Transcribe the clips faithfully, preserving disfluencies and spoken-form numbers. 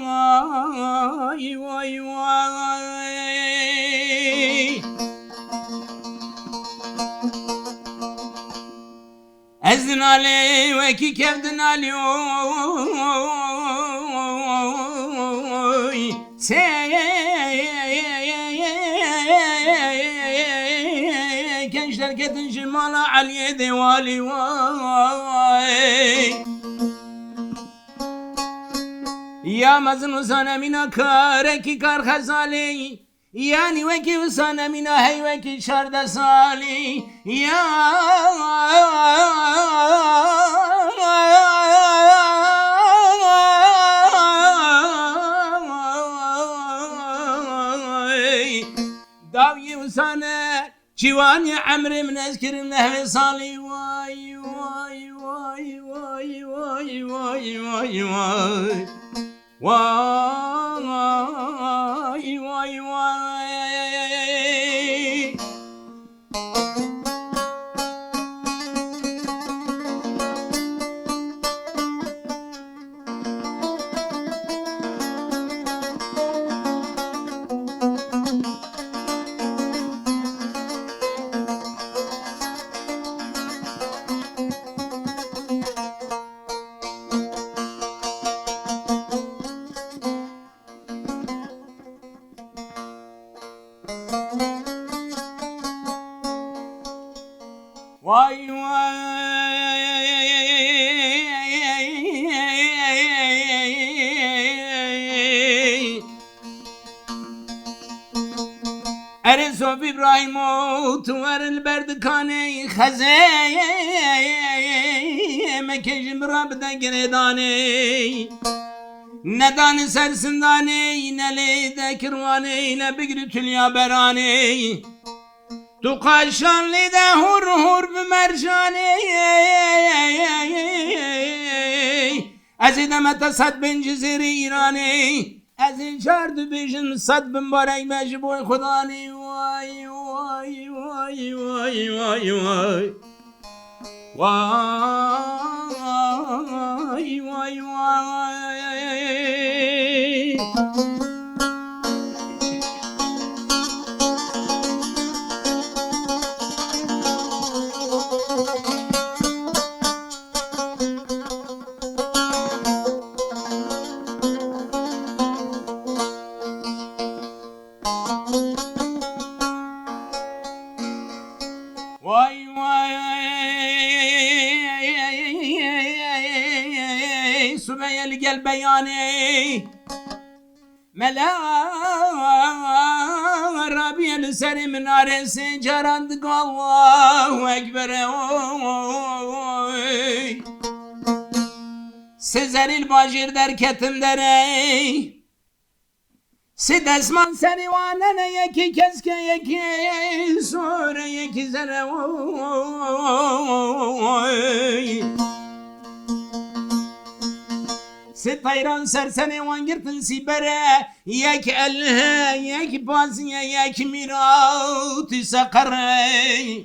Vay, vay, vay. Ez dinalê wekî kev dinalî oy. Sê keş derketin ji mala Eliyê Dêwalî way. Ya mezin û sanemîna karekî kar xezalî. Yanî wekî wisa nemîna hey wekî çardeh salî. Ya daw yê wisa ne çîwanî emrê min ez kirim nehvê salî. Way, way, way, way, way, way, way, way. Vay, vay, vay. Vay, vay. Erê Sof Îbrahîmo, tu were li ber dikanê xezê, me kê ji min re bide girêdanê. Nedane ser sindanê, ne lê de kirwanê, ne bigri tuliya beranê. Tu qaşan lê de hur hur bi mercanê. Ez ê deme te sed bin ji zêrê Îranê. Ez ê car dibêjim sed bin barek be ji bo Xudanê. Way, way, way, way, way, way. Vay, vay, vay. Vay, vay. Sumeye li gel beyanê. Mela Rabiye li serê minarê sê caran digo Allahu Ekber. Oy. Sê zerî li bajêr derketin derê. Sê desman serê wan hene, yekî keske, yekî sor e, yekî zer e. Sê teyran ser serê wan girtin sîber e, yek elhe, yek baziye, yek mîrat û seqer e.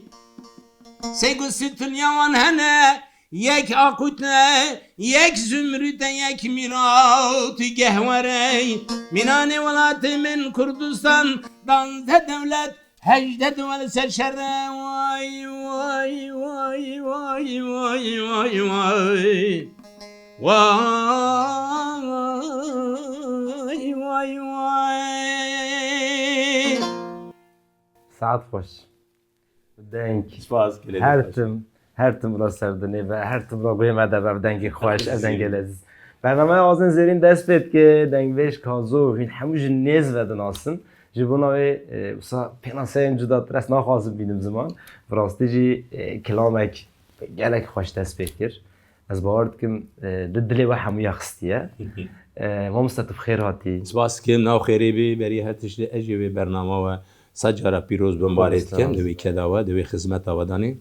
Sê gusîtiliya wan hene, yek aqut e, yek zumrûd e, yek mîrat û gehwer e. Mînanê welatê min Kurdistan, danzdeh dewlet, hejdeh duwa li ser şer e. Way, way, way. Vay, vay, vay. Saet xweş. Deng. Spas, gelek Her xweş. Tim, her tim ra serdinê ve her tim ra guhê me de ve dengê xweş, ev dengê leziz. Bernameya Azên Zêrîn dest pê dike, dengbêj Kazo, hûn hemû ji nêz ve dinasin. Ji bona wê, e, wisa pênaseyên cuda tu dest naxwazim bînim ziman. Bi rastî jî, e, kilamek gelek xweş dest pê kir. Ez bawer dikim, e, di dilê we hemûya xistiye. E, mamoste tu bi xêr hatî. Spas dikim, nav xêrê bî, berî her tiştî ez jî wê bernama we sed cara pîroz bimbarê dikim, di wê keda we, di wê xizmeta we danê.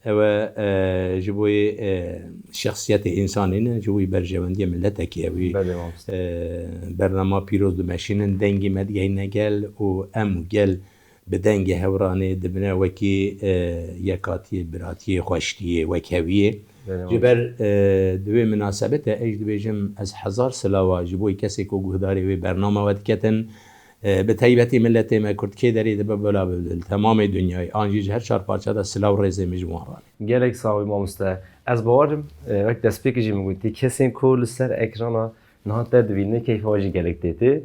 Ew e, e, ji bo yê, e, şexsiyetê însanê ne, ji bo yê berjewendiyê miletekê ew ê, Belê mamoste. E, bernama pîroz dimeşînin, dengê me digehîne gel û em û gel bi dengê hewranê dibine wekî, e, yekatiyê, biratiyê, xweştiyê, wekheviyê. Ji ber, e, di wê minasebete ez dibêjim, ez hezar silawa ji bo kesê ku guhdarê wê bernama we diketin. E, bi taybetî miletê me Kurd kê derê dibe, bila bi temamê dinyayê, an jî ji her çar parça de silaw rêzê min ji wan re. Gelek sax bî mamoste. Ez bawer im, e, wek destpêkê jî min gotî, kesên ku li ser ekrana niha te dibîne, keyfa jî gelek tê tê.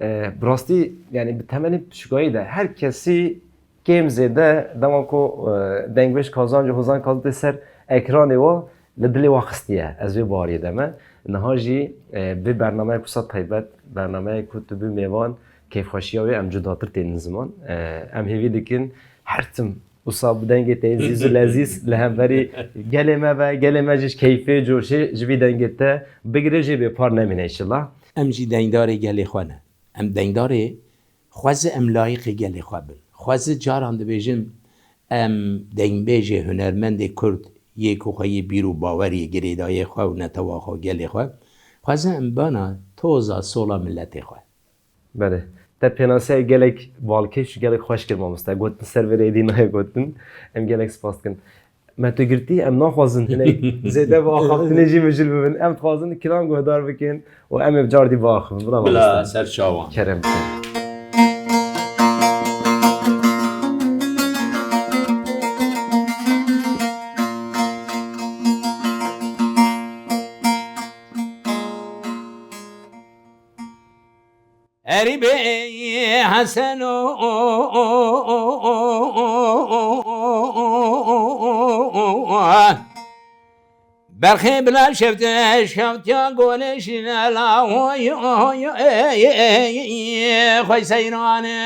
E, bi rastî, yani bi temenê pişikayî de her kesî kêm zêde dema ku, e, dengbêj Kazanc û Hozan Kazan tê ser ekranê wa, li dilê wa xistiye. Ez vê baweriyê de me. Niha jî, e, vê bernameyek wisa taybet, bernameyek ku tu bî mêvan, keyfxweşiya wê em cudatir tênin ziman. E, em hêvî dikin her tim wisa bi dengê te yê zîz û lezîz li hemberî gelê me be, gelê me jî ji keyfê, coşê ji vî dengê te bigire jê bêpar nemîne înşillah. Em jî dengdarê gelê xwe ne. Em dengdarê xwezi em layiqê gelê xwe bin. Xwezi caran dibêjin, em dengbêjê hunermendê Kurd yê ku xwe yê bîr û baweriyê girêdayê xwe û netewa xwe gelê xwe, xwezi em bana toza sola miletê xwe. Belê. Te pênaseya gelek balkêş û gelek xweş kir mamoste. Gotin ser vê rêdî nayê gotin. Em gelek spas dikin. Me tu girtî, em naxwazin hinek zêde bi axaftinê jî mijûl bibin. Em dixwazin kilam guhdar bikin û em ê bi car dî biaxivin. Bila Bila mamoste. Ser çawan. Kerem bikin. Erî bê Hesen o, berxê bila şevte, şevtiya golê şinela, oy, oy, oy, xwey seyrane.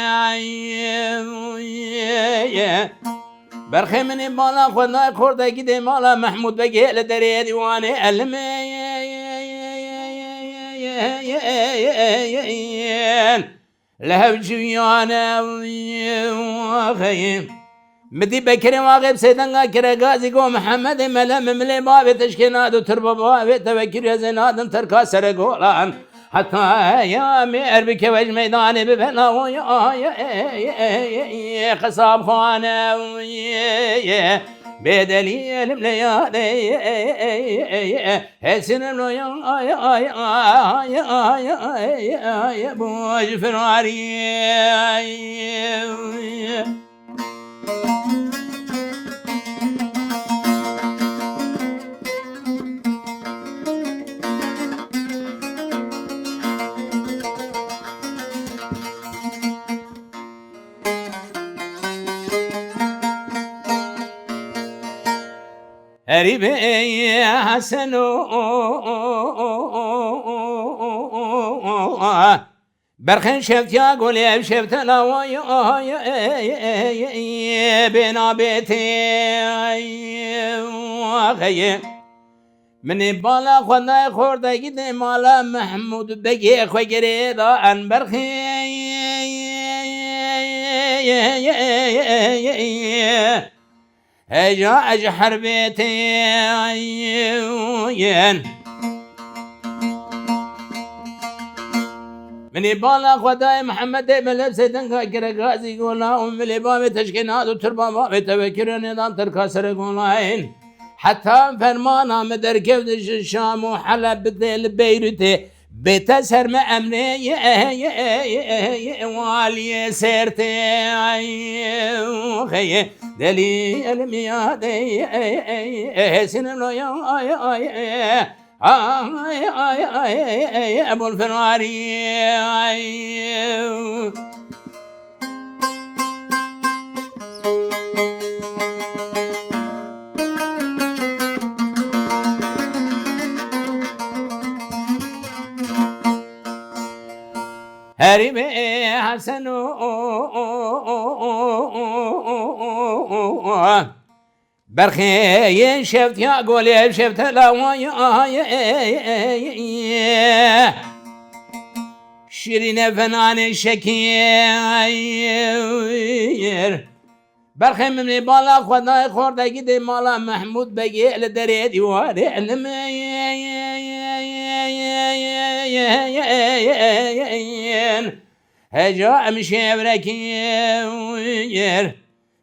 Berxê min ê mala xwe nayê xortekî dê mala Mehmûd Begê li derê dîwanê elimê. Li hev civiyane axeyê. Min dî Bekirê Waxê bi sêdenga kire gazî go Mihemedê mele min milê bavê te şikê nado tirba bavê te vekirî ez ê nadin terka sere golan. Heta ya mêr bikeve ji meydanê bibe nawo ya, ya, ya, ya, ya, ya, xesabxane, ya, ya, bêdelî elim lê yadê, ya, ya, ya, ya, ya, hesinem lo ya, ya, ya, ya, ya, ya, ya, ya, ya, bu ji firarî. Herî bê Hesen o, berxên şevtiya golê ev şevtela wa ya, ya, bêna bêtê, xeyê. Min ê bala xwe nayê xortekî dê mala Mehmûd Begê xwe girê da en berxê. Heja ez ji herbê tên. Min ê bala xwe dayê Mihemedê, min lê bi sêdenga kire gazî gola û min lê bavê te şikê nado tirba bavê te vekirê nêdan terka sere golayên. Heta fermana min derkevt ji Şam û Heleb bidê li Beyrûtê. Bête ser me emrê ye, ye, ye, ye, ye, waliyê Sêrtê, ay, xeyê, delî elim yadê, ye, ye, ye, ye, hesinem lo ya, ay, ay, ay, ay, ay, ay, ay, Ebul Firarî, ay. Herî bê Hesen o, berxê yên şevtiya golê ev şevtela wa ya, şirîne fenanê şekir. Berxê min ê bala xwe dayê xortekî dê mala Mehmûd Begê li derê dîwarê elimê. Heca em şevrekî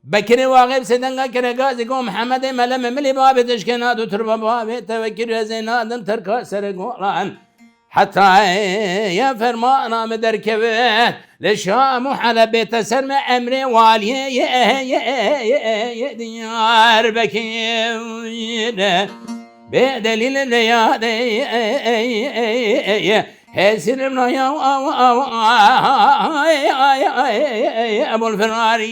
Bekirê waxê bi sêdenga kire gazî go Mihemedê mele me milî babê tişkê nadu tirba babê tevekir ezê nadim terka serê golan. Heta ye fermana me derkeve li Şam û Helebê te ser me emrê waliyê ye ye ye ye ye Diyarbekir. Bê delîl leyadê ye ye ye ye ye. Hesirim na ya aw aw ay ay ay ay Ebul Ferari.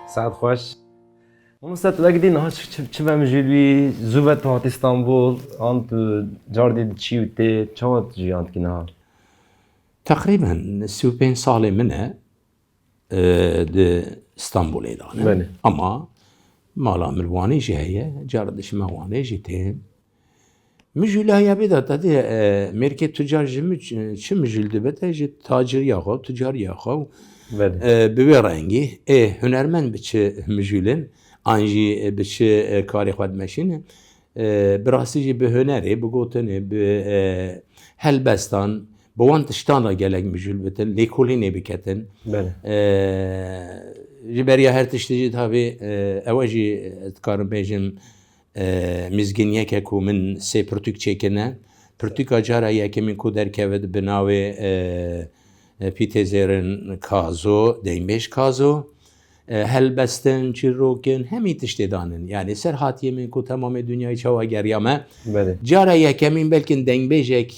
Saet xweş. Mamoste, tu wek dî niha çi, çi, çi ve mijûl bî, zû ve tu hatî Stenbol, an tu car dî diçî û tê, çawa tu jiyan dikî niha? Teqrîben sî û pênc salê min e, e, di Stenbolê de ne. Belê. Ama mala min Wanê jî heye, cara diçime Wanê jî têm. Mijûla ya bê de te dê, e, mêrkê tucar ji min çi, çi mijûl dibe te ji taciriya xwe, tucariya xwe û, Belê. E, bi wê rengî, ê, hunermend bi çi mijûlin, an jî, e, bi çi, e, karê xwe dimeşînin. E, bi rastî jî bi hunerê, bi gotinê, bi, e, helbestan, bi wan tiştan re gelek mijûl bitin, lêkolînê biketin. Belê. E, ji beriya her tiştî jî tabî, e, ew jî, e, dikarim bêjim, e, mizgîniyeke ku min sê pirtûk çêkirine. Pirtûka cara yekemîn ku derkevit bi navê, e, e, Pîtê Zêrin Kazo, Dengbêj Kazo. E, helbestin, çîrokin, hemî tiştê danin. Yanî serhatiyê min ku temamê dinyayê çawa geriya me. Belê. Cara yekemîn belkin dengbêjek,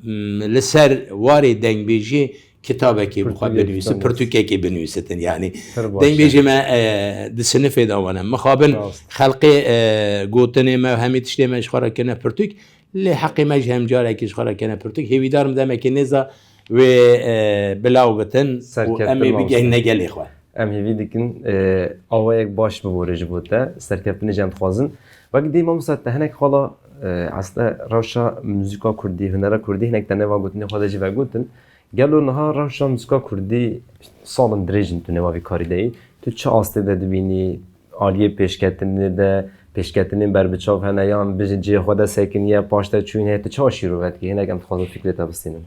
m, li ser warê dengbêjiyê kitabekê bi xwe Pirtûkekî binivîsin, kitabekî. Pirtûkekê binivîsitin. Yanî Pir baş e. Dengbêjê me, e, di sinifê de wan e. Mixabin Rast. Xelqê, e, gotinê me, hemî tiştê me ji xwe re kirine pirtûk. Lê heqê me jî hem carekî ji xwe re kirine pirtûk. Hêvîdarim demekê nêza wê, e, bilaw bitin û Serkeftin em ê mamoste. Bigehîne gelê xwe. Em hêvî dikin, e, awayek baş bibore ji bo te. Serkeftinê jî em dixwazin. Wek dî mamoste te hinek xala, e, aslında rewşa muzîka kurdî, hunera kurdî hinek te nêva gotinê xwe de jî vegotin. Gelo niha rewşa muzîka kurdî salin dirêj in tu nêva vî karî de yî. Tu çi astê de dibînî, aliyê pêşketinê de, pêşketinên berbiçav hene yan bi cihê xwe de sekiniye, paş de çûyîn heye, tu çawa şîrove dikî? Hinek em dixwazin fikrê te bistînin.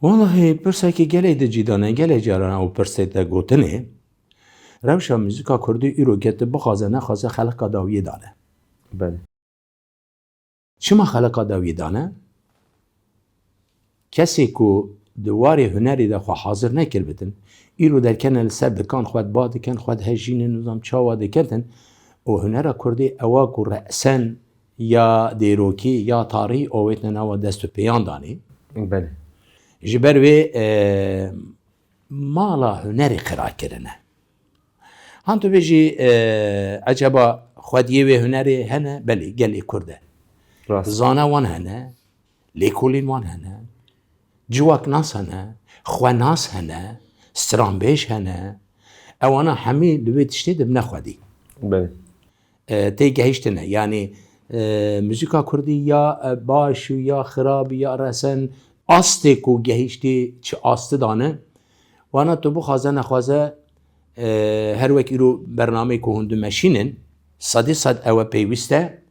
Wellahî pirsekî gelê di cî de ne, gelê caran ew pirsê te gotinê. Rewşa muzîka kurdî îro ke tu bixwaze nexwaze xelika dawiyê de ne. Belê. Çima xelika dawiyê de ne? Kesê ku di warê hunerê de xwe hazir nekiribitin, îro derkene li ser dikan xwe diba dikin, xwe dihejînin, nizam çawa diketin û hunera kurdî ewa ku re'sen ya dêrokî ya tarî avêtine nava dest û pêyan danê. Belê. Ji ber wê, e, mala hunerê qira kirine. Han tu bêjî, e, eceba xwediyê wê hunerê hene? Belê, gelê Kurd e. Rast. Zana wan hene, lêkolîn wan hene, civaknas hene, xwenas hene, stranbêj hene. Ewana hemî li wê tiştê dibine xwedî. Belê. E, tê gehiştine. Yanî, e, muzîka kurdî ya, e, baş û ya xirab ya resen astê ku gehiştî çi astî dane. Wana tu bixwaze nexwaze, e, her wek îro bernameyê ku hûn dimeşînin, sedî sed ew e pêwîst e.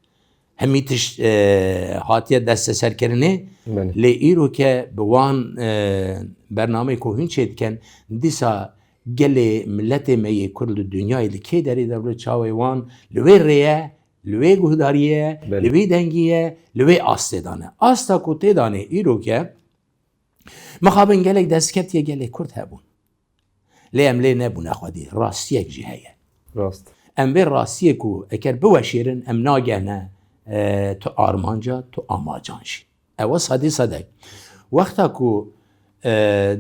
Hemî tişt, e, hatiye desteserkirinê. Belê. Lê îro ke bi wan, e, bernameyê ku hûn çêdikin, dîsa gelê miletê me yê Kurd li dinyayê li kê derê de li çawê wan li wê rê ye, li wê guhdariyê ye, Belê. Li wê dengî ye, li wê astê de ne. Asta ku tê de ne îro ke mixabin gelek destkeftiyê gelê Kurd hebûn. Lê em lê nebûne xwedî. Rastiyek jî heye. Rast. Em vê rastiyê ku eker biweşêrin, em nagehne, e, tu armanca, tu amacan jî. Ew e sedî sedek. Wexta ku, e,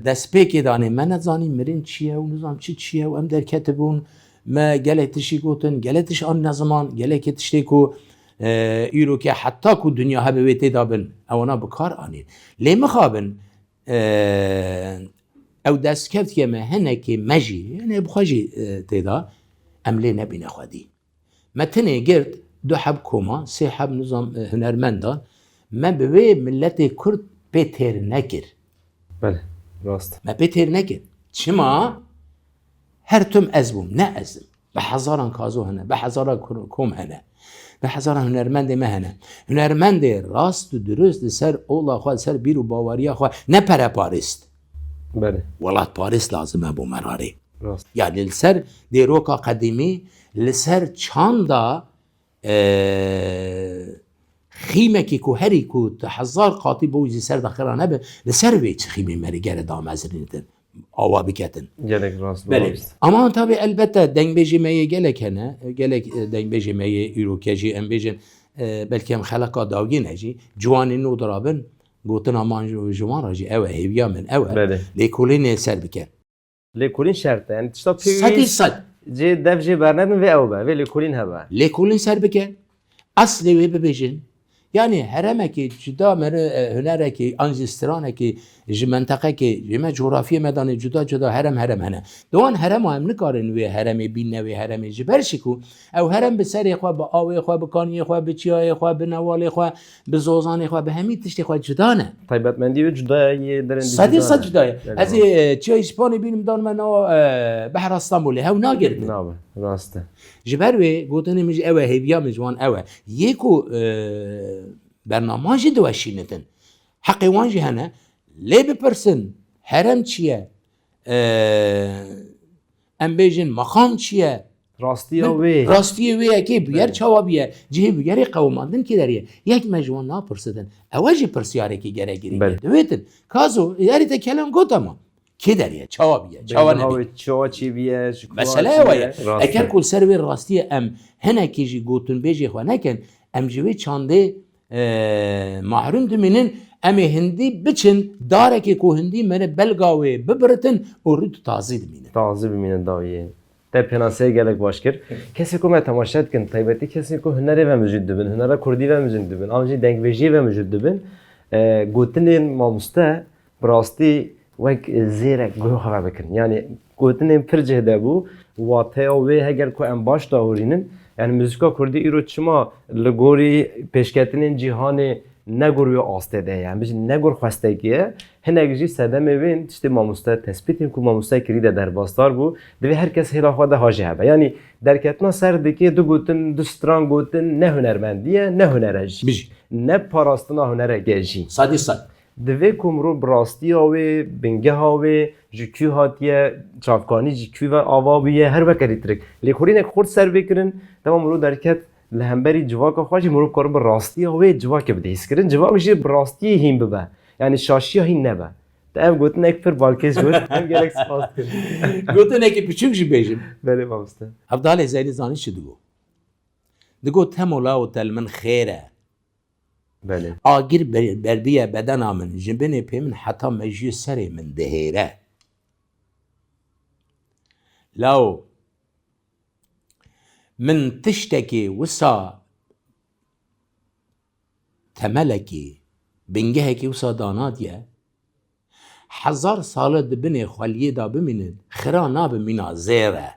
destpêkê danê me nezanî mirin çi ye û nizam çi çi ye û em derketibûn, me gelek tiştî gotin, gelek tişt anîne ziman, gelekê tiştê ku, e, îro ke heta ku dinya hebe wê tê de bin, ewana bi kar anîn. Lê mixabin, e, ew destkeftiyê me hinekê me jî, yanî bi xwe jî, e, tê de, em lê nebîne xwedî. Me tenê girt du heb koma, sê heb nizam, e, hunermendan, me bi wê miletê Kurd pê têr nekir. Belê, rast. Me pê têr nekir. Çima? Her tim ez bûm, ne ez im. Bi hezaran kazo hene, bi hezaran kur-, kom hene. Bi hezaran hunermendê me hene. Hunermendê rast û dirust li ser ola xwe, li ser bîr û baweriya xwe ne pereparist. Belê. Welatparêz lazim e bo me rarê. Rast. Yani li ser dêroka qedîmî, li ser çanda, e, xîmekî ku herî ku tu hezar qatî bo wî jî ser de xira nebe, li ser vê çi xîmê me rê gere damezrînitin, awa biketin. Gelek rast. Belê. Rast. Ama tabî elbette dengbêjê me yê gelek hene, gelek, e, dengbêjê me yê îroke jî em bêjin, e, belkî em xeleka dawiyê ne jî, ciwanên nû dirabin, gotina man ji, ji wan re jî ew e, hêviya min ew e. Belê. Lêkolînê ser bike. Lêkolîn şert e. Yani tişta pêwîst Sedî sed. Cê dev jê bernedin vê ew be. Vê lêkolîn hebe. Lêkolîn ser bike. Eslê wê bibêjin. Yani heremekê cuda meri, e, hunerekê, an jî stranekê ji menteqekê, ji me cografiyê me danê cuda cuda herem herem hene. Di wan herema em nikarin wê heremê bîne wê heremê ji ber jî ku ew herem bi serê xwe, bi awê xwe, bi kaniyê xwe, bi çiyayê xwe, bi newalê xwe, bi zozanê xwe, bi hemî tiştê xwe cuda ne. Taybetmendî wê cuda ye, yê derên dî Sedî cuda sed ne. Cuda ye. Belê. Ez ê, e, çiyayê Spanê bînim, dan me nava, e, behra Stenbolê. Hew nagirtin. Nabe, rast e. Ji ber wê gotinê min ji ew e, hêviya min ji wan ew e. Yê ku, e, bernaman jî diweşînitin. Heqê wan jî hene. Lê bipirsin, herem çi ye? E, em bêjin, maqam çi ye? Rastiya Min wê. Rastiyê wê yekê bûyer Belê. Çawa bûye? Cihê bûyerê qewimandin kê derê ye? Yek me ji wan napirsitin. Ew e jî pirsiyarekî gerek girîng e. Belê. Divêtin. Kazo, erê te kelem got ama. Kê derê ye? Çawa bûye? Çawa Belê nebûye? Wê çawa çêbûye? Ji ku Mesele ew e. Rast e. Eger ku li ser wê rastiyê em hinekî jî gotinbêjê xwe nekin, em ji wê çandê e, mahrûm dimînin, em ê hindî biçin, darekê ku hindî mene belga wê bibiritin û rû tu tazî dimînin. Tazî bimînin dawiyê. Te pênaseyê gelek baş kir. Kesê ku me temaşe dikin, taybetî kesê ku hunerê ve mijûl dibin, hunera kurdî ve mijûl dibin, an jî dengbêjiyê ve mijûl dibin, e, gotinên mamoste bi rastî wek zêrek guhê xwe vebikirin. Yanî gotinên pir cih de bû, wateya wê heger ku em baş dahurînin, yanî muzîka kurdî îro çima li gorî pêşketinên cîhanê ne gor wê astê de ye, em bijîn ne gor xwestekî ye, hinek jî sedemê wê tiştê mamoste, tespîtên ku mamoste kirî de derbasdar bû, divê her kes hêla xwe de hajê hebe. Yanî derketina ser dikê du gotin, du stran gotin ne hunermendî ye, ne huner e jî. Bijî. Ne parastina hunereke jî. Sedî sed. Divê ku mirov bi rastiya wê, bingeha wê, ji kû hatiye, çavkanî ji kû ve ava bûye, her weke rîtirik. Lêkolînek xurt ser bê kirin, dema mirov derket li hemberî civaka xwe jî mirov kar bi rastiya wê civakê bide hîskirin, civak jî bi rastiyê hîn bibe. Yanî şaşiya hîn nebe. Te ev gotinek pir balkêş got, em gelek spas dikin. Gotinekî piçûk jî bêjim. Belê mamoste. Evdalê Zeynî zanî çi digot? Digot, "Temo lawo te li min xêr e." Belê. Agir ber-, berbiye bedena min, ji binê pê min heta mejiyê serê min dihêre. Lawo, min tiştekê wisa, temelekê, bingehekê wisa danadiye, hezar sale di binê xweliyê de bimînin, xira nabe mîna zêr e.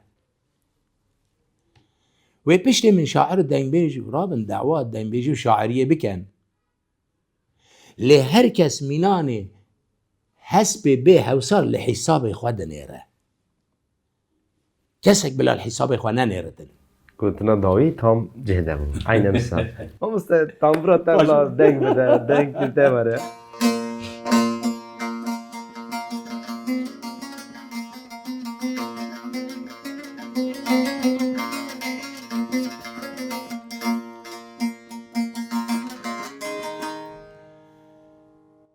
Wê piştê min şair û dengbêj rabin dawa dengbêjî û şairiyê bikin. Lê her kes mînanê hespê bê hewsar li hîsabê xwe dinêre. Kesek bila li hîsabê xwe nenêritin. Gotina dawî tam cih de bû. Eynen wisa. Mamoste, tambura te Baş. Bila deng bide, deng te were.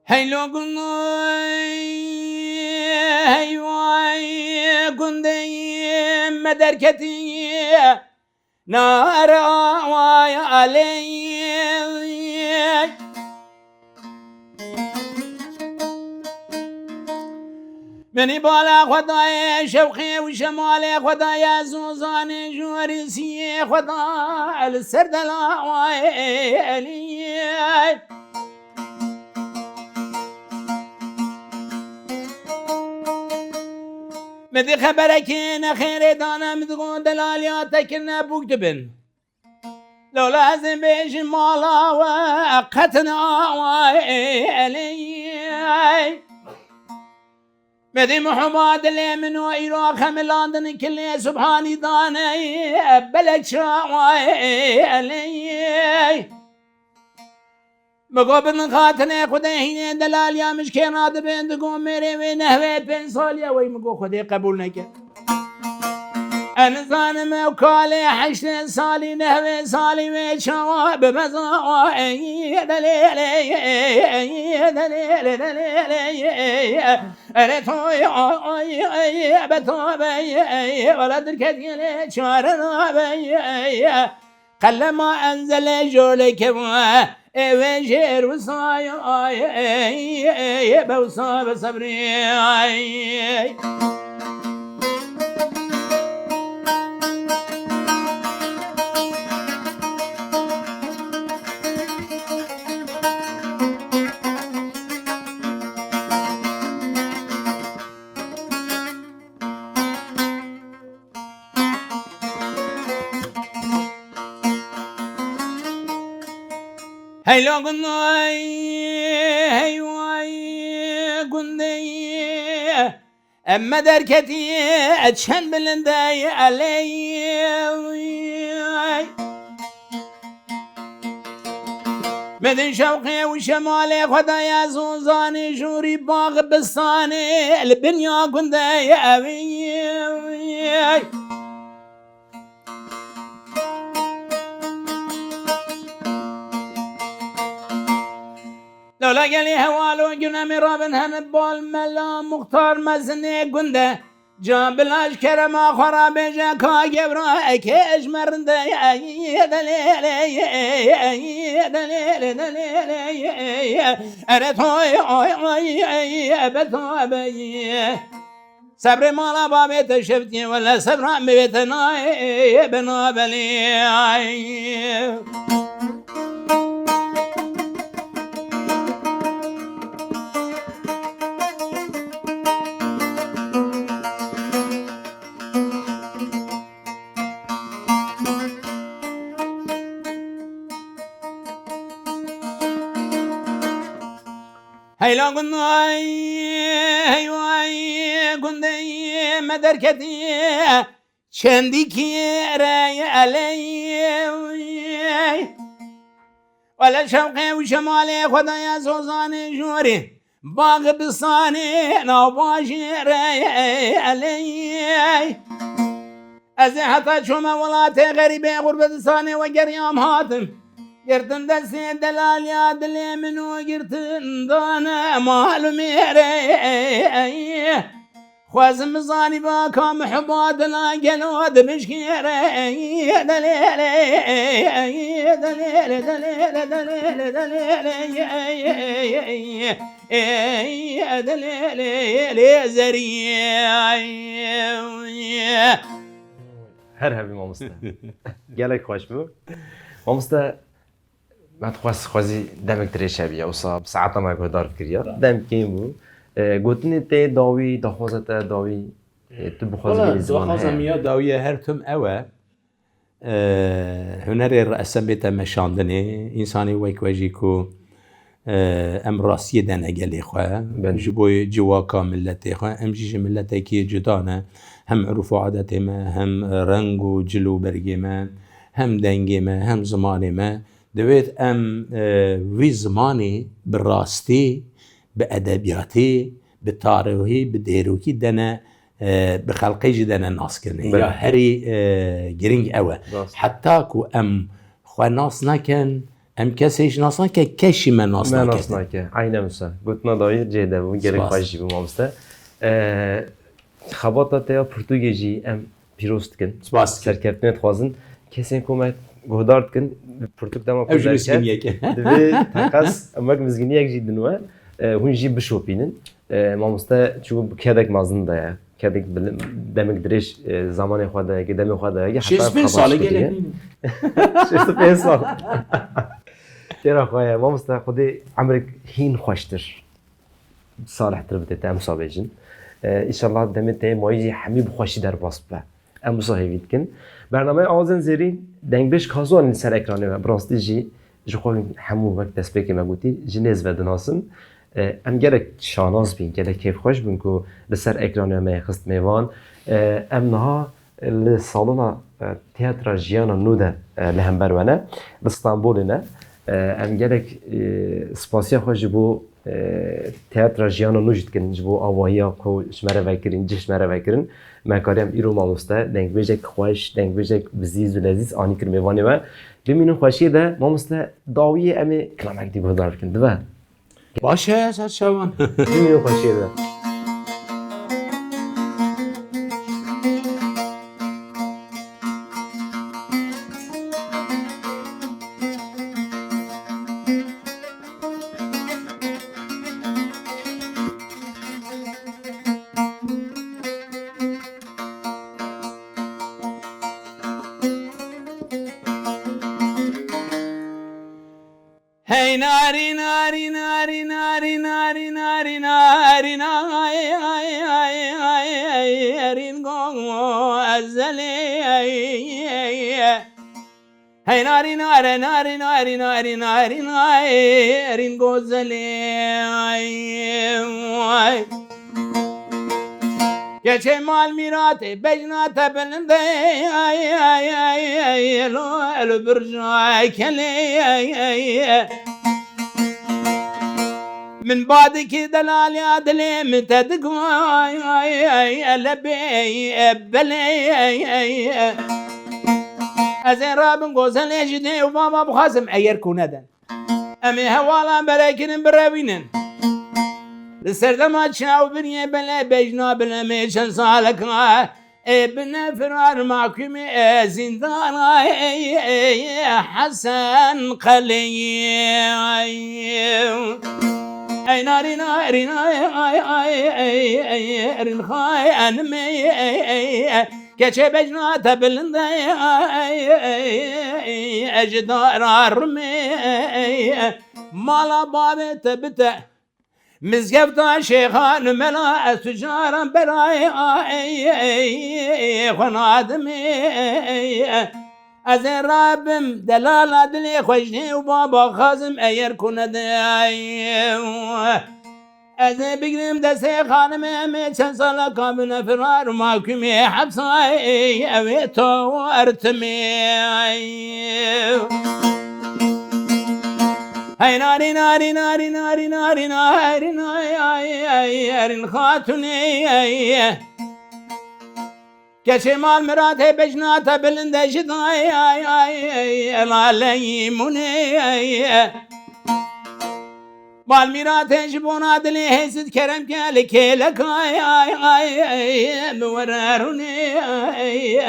Hey lo gundê, hey vay gundê me derketî, nara vay aley. Menî bala xwe daye şewqê û şemalê xwe daye zozanê ji werisiyê xwe da li ser dela wayê elî. Min dî xeberekê nexêrê dane, min digot delaliya te kirine bûk dibin. Lola ez ê bêjim mala we qetin awa elê. Medî Muhammed dilê min û îro xemilandin kilê subhanî daney belek çawa elê. Min got, "Bin xatinê Xwedê hînê delaliya min ji kê radibin?" Digot, "Mêrê wê nehwê pênc saliye." Wey min got, "Xwedê qebûl neke." Ez nizanim ew kalê heştê salî, nehwê salî wê çawa bimeza, ey, delê, ey, delê, delê, delê, erê toy, ay, ay, ay, be to, be, ey, wala dirket gelê çare nabe, ey. Qelema enzelê jolê keva, ê wê jêr wisay, ay, ey, ey, be wisa be sebrî, ay. Heylo gundey, hey way gundey, em me derketî çend bilindey eley. Min di şewqê û şemalê xwe daye zozanê, jûrî bax bistanê, li binya gundê ye evî. Lola gelî hewalo gune min rabin hene bal mela muxtar mezinê gunde. Can bila ji kerema xwe re bêje ka gewra eke ji me rinde ye, ye, delê, ye, ye, delê, ye, delê, ye, ye, ere toy, oy, oy, ye, ye, be to, be, ye. Sebrê mala babê te şevtiyê wele sebra min bê te nayê, ye, be nabelê, ay. Heyla gundayê, hey way gundeyê me derketiye. Çendîkî ereyê eleyê. Wele şewqê û şemalê xwe daye zozanê jorê. Bax bistanê navbajê reyê eleyê. Ez ê heta çûme welatê xerîbê Xurbetistanê we geriyam hatim. Girtin destê delaliya dilê min û girtin dane malumê reyê. Xwezim bizanî ba ka mihiba dila gelo dibişkêre. Her hebî mamoste. Gelek xweş bû. Mamoste, Me dixwest xwezî demek dirêj hebî ya, wisa bi saeta me guhdar dikiriya. Dem kêm bû. E, gotinê te dawî, daxwaza te dawî, e, tu bixwazî Wala, bênî ziman daxwaza heye. Min ya dawî ye her tim ew e. E, hunerê re'sen bête meşandinê. Însanê wek we jî ku, e, em rastiyê dene gelê xwe. Ben. Ji bo civaka miletê xwe. Em jî ji miletekî cuda ne. Hem urf û adetê me, hem reng û cil û bergê me, hem dengê me, hem zimanê me. Divêt em, e, vî zimanî bi rastî, bi edebiyatî, bi tarîxî, bi dêrokî dene, e, bi xelqê jî dene naskirinê. Belê. Ya herî, e, girîng ew e. Rast. Heta ku em xwe nas nakin, em kesê jî nas nakin, kes jî me nas nake. Me nas nake. Aynen wisa. Gotina dawî cê de bû. Gelek xweş jî bû mamoste. E, Xebata te ya pirtûkê jî em pîroz dikin. Spas dikin. Serkeftinê dixwazin. Kesên ku me guhdar dikin, pirtûk dema ku derket, divê teqez em wek mizgîniyek jî din we, e, hûn jî bişopînin. E, mamoste çû kedek mezin de ye. Kedek bil-, demek dirêj, e, zamanê xwe de ye, demê xwe de ye, heta xebata kiriye. Şêst û pênc sal. Têra xwe ye. Mamoste, Xwedê emrek hîn xweştir. Salihtir bide te, em wisa bêjin. E, înşallah demê te yê mayî jî hemî bi xweşî derbas bibe. Em wisa hêvî dikin. Bernameya Awazên Zêrîn, dengbêj Kazo Alî li ser ekranê me. Bi rastî jî ji xwe hemû wek destpêkê me gotî, ji nêz ve dinasin. E, em gelek şanas bîn, gelek kêfxweş bûn ku li ser ekranê me xist mêvan. E, em niha li salona, e, Tiyatra Jiyana Nû de, e, li hember we ne. Li Stenbolê ne. E, em gelek, e, spasiya xwe ji bo, e, Teatra Jiyana Nû jî dikin, ji bo avahiya ku ji me re vekirin, cih ji me re vekirin. Me kariye em îro mamoste, dengbêjek xweş, dengbêjek bizîz û lezîz anî kir mêvanê we. Bimînin xweşiyê de, mamoste, dawiyê em ê kilamek dî guhdar bikin. Dibe? Baş e, ser çavan. Bimînin xweşiyê de. Hey narî, narî, narî, narî, narî, narî, narî, narî, narî, ay, ay, ay, ay, ay, erîn go ezelê, ay, ay, ay. Hey narî, nare, narî, narî, narî, narî, narî, erîn go zelê, ay, ay. Keçê mal mîratê, bejna te bilinde, ay, ay, ay, ay, elo, elo birja kelê, ay, ay, ay. Min badikî delaliya dilê min te digo, ay, ay, ay, ele bê, e, belê, ay, ay, e. Ez ê rabim gozelê ji dê û baba bixwazim, eger ku neden. Em ê hewalan berekirin birewînin. Li serdema çaw biriyê belê bejna bilemê çend saleka. Ê bine firar mahkumê, e, zindana, ey, ey, Hesen Qeleyê, ay. Ey narî, narî, ay, ay, ay, ey, ey, erin xay enimê, ey, ey, ey. Keçê bejna te bilinde, ey, ey, ey, ej dara rimê, ey, ey. Mala bavê te bite. Mizgefta şêxan û mela ez tu caran berayê, ay, ay, ay, xwe nadimê, ay, ay. Ez ê rabim delala dilê xwe ji dê û baba xazim eyer ku nede, ay. Ez ê bigrim destê xanimê, em ê çend sala kamine firar û mahkumê hepsayê, ew ê to ertimê, ay. Hey narî, narî, narî, narî, narî, narî, ay, ay, ay, erîn xatunê, ay. Keçê mal miratê bejna te bilinde ji dayê, ay, ay, ay, elaleyî munê, ay. Mal miratê ji bona dilê hêzit kerem ke li kêlek, ay, ay, ay, ay, mi were rûnê, ay.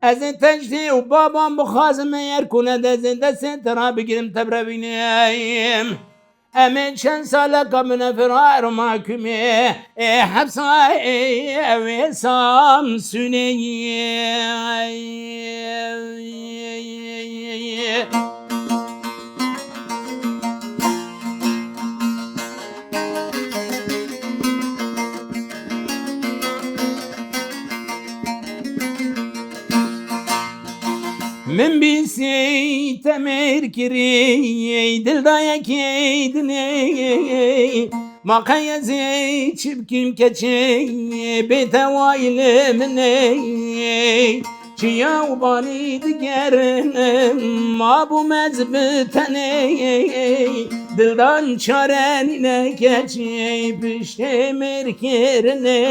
Ez ê te ji dê û baban bixwazim, eyer ku nede ez ê destê te ra bigirim te birevînim. Em ê çend saleka min e firar û mahkumê, ê hepsa, ê, ew ê Samsunê ye. Min bîsî te mêr kirî, dildayekê dinê. Ma qey ez ê çi bikîm keçê, bê tewayî li min ê. Çiya û balî digerin, ma bûm ez bi tenê. Dildan çare nîne keçê, piştê mêr kirinê.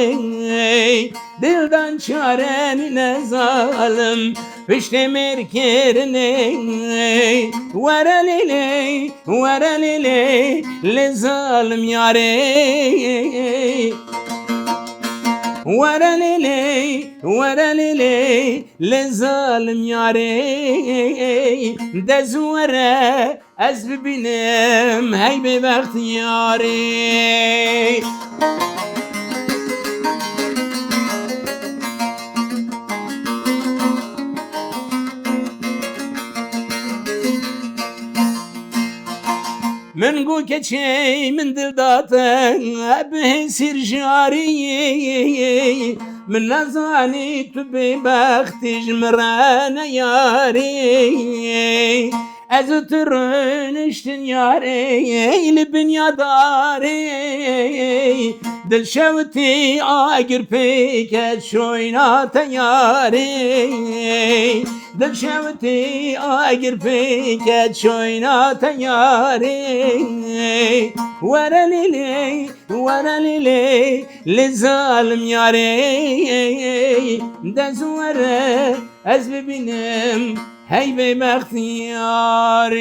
Dildan çare nîne zalim, piştê mêr kirinê. Were lê lê, were lê lê, lê zalim yarê. Were lê lê, were lê lê, lê zalim yarê. Dez were, ez bibînim hey bêbextiyarê. Min got keçê min dil da te, bi hêsîr jarî. Min nezanî tu bêbextî ji min re neyarî. Ez û tu rûniştin yarê, li binya darê. Dil şewitî agir pêke çoyna te yarê. Dil şewitî agir pêke çoyna te yarê. Were lîlê, were lîlê, lê zalim yarê. Dez were ez bibînim hey bêbextiyarê.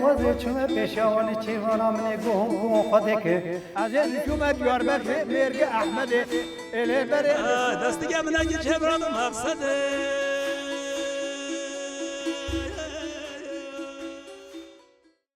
Wezê çûme pêşiya wan ê çêvana min ê guhûn guhûn xwe deke. Ez ê çûme Diyarbekirê mêrgê Ehmedê. Ê lê berê. Destige min a gir çevra min maqsede.